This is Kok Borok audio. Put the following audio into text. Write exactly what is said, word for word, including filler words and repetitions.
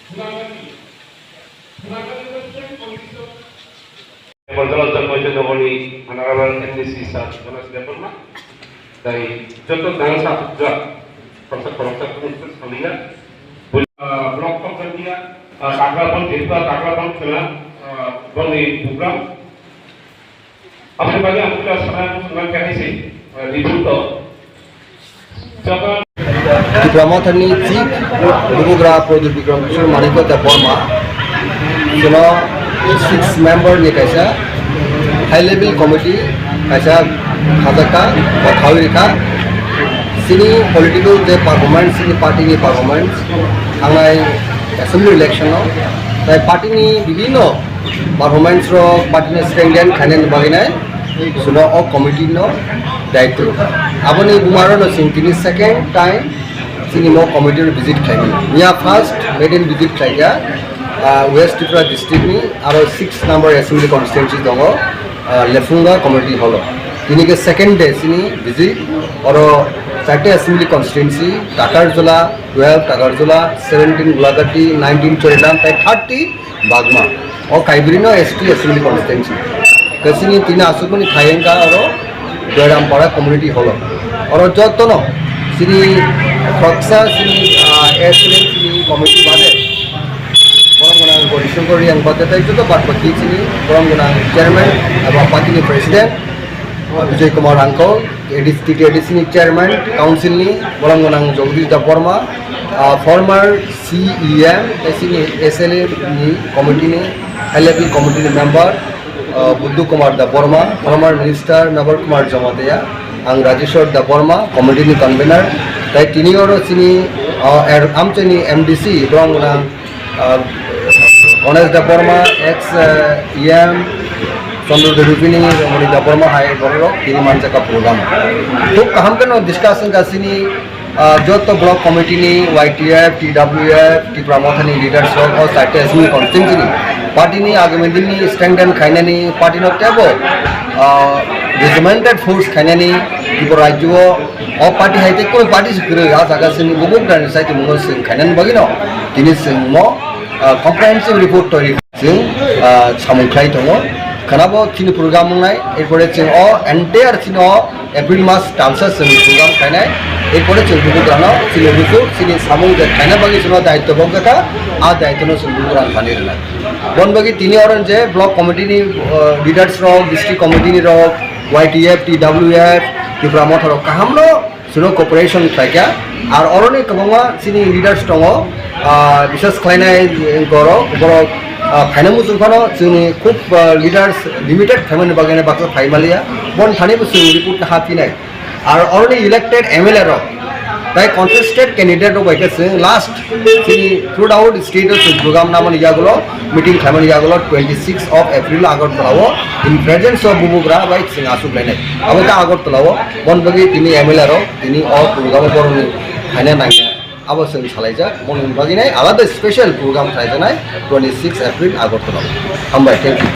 Borjala Janmoijo Nogorni Honorable M D C Sir Ganesh Debbarma, tai joto dangsa hukjak, khoroksa khoroksa kunu kunu samina, bul-, ah, block khoroksa dia, ah, Takrabon, Tripura Takrabon khela, ah, boni program. Aboni bagwi ang puila sana sungna khe hai se, ah, report to. Chakra Tipra Mothani Chief Bubugra Pradyot Bikram Kishore Manikya Debbarma, chwngno six member ni kaisa high level committee kaisa khajakha, o thawi rikha. Chini political je performance, chini party ni performance, thangnai assembly election o, tai party ni bibhinno performance rok, party ni strengthen khainani bagwi nai, chwngno o committee no daityo. Aboni bumaro no chwng tini second time chini mo committee rok visit khlaimani. Miya first maiden visit khlaikha, ah, West Tripura district ni aro six number assembly constituency tongo, ah, Lefunga community hall o. Tini khe second day chini visit, oro charta assembly constituency, Takarjala twelve, Takarjala seventeen, Gulagati nineteen, Chorilam tai thirty, Bagma. O Kaibri no S T assembly constituency. Kasini tini asukmani thayengka oro Joyrampara community hall o. Oro jotono chini khoroksa chini, ah, S L M chini committee bade. Borom gwnang Gauri Shankar Reang bade tai joto bad baki chini borom gwnang chairman abo party ni president, ah, Bijoy Kumar Angkol, A D C, T T A D C ni chairman, council ni borom gwnang Jagdish Debbarma, ah, former C E M, S C ni S L A ni committee ni, L A P committee ni member, ah, Buddha Kumar Debbarma, former minister Nabar Kumar Jamatia, ang Rajeshwar Debbarma, committee ni convener, tai tini oro chini, ah, er, amchaini M D C, borok wngkha, ah, Ganesh Debbarma, ex, ah, E M, Chandra Debbarma, Moni Debbarma hai borok tini manjak program. Khub kaham kheno discuss wngkha chini, ah, joto block committee ni, Y T F, T W F, Tipra Mothani leaders rok o charta assembly constituency ni party ni agami din ni strengthen khainani, party no tebo, ah, regimented force khainani, Tripura rajyo o, o party hai tei kunu party se kwrwi, a jaga chini bubugrani saitimung no chwng khainani bagwi no tini chwng mo, ah, comprehensive report toiri. Chwng, ah, samung khlai tongo. Khwnabo chini program wngnai, erpore chwng o entire chini o April mas talsa chwng program khlainai. Erpore chwng bubugrano chini report, chini samung je khlaina bagwi chwngno daityo bokjakha, a daityono chwng bubugrano thani rwnai. Bon bagwi tini oro je block committee ni, ah, leaders rok, district committee ni rok, Y T F, T W F, Tipra Motha rok kahamno chwngno cooperation khlaikha. Ar oroni kwbangma chini leaders tongo, ah, biswas khlainai borok, borok, ah, phaina muchung phano chwngni khub, ah, leaders limited phaimani bagwi baksa phai maliya. Bon thani bo chwng report ha phinai. Ar oroni elected M L A rok, tai contested candidate rok bai khe chwng last chini throughout state o chwng program namani yagulo, meeting khlaimani yagulo twenty six of April Agartala o in presence of bubugra bai chwng aswk lainai. Abo khe Agartala o, bon bagwi tini M L A rok tini o program o borokni phaina nangya. Abo chwng salaijak, boni bagwi nai alada special program khlaijaknai twenty six April Agartala o. Hambai, thank you.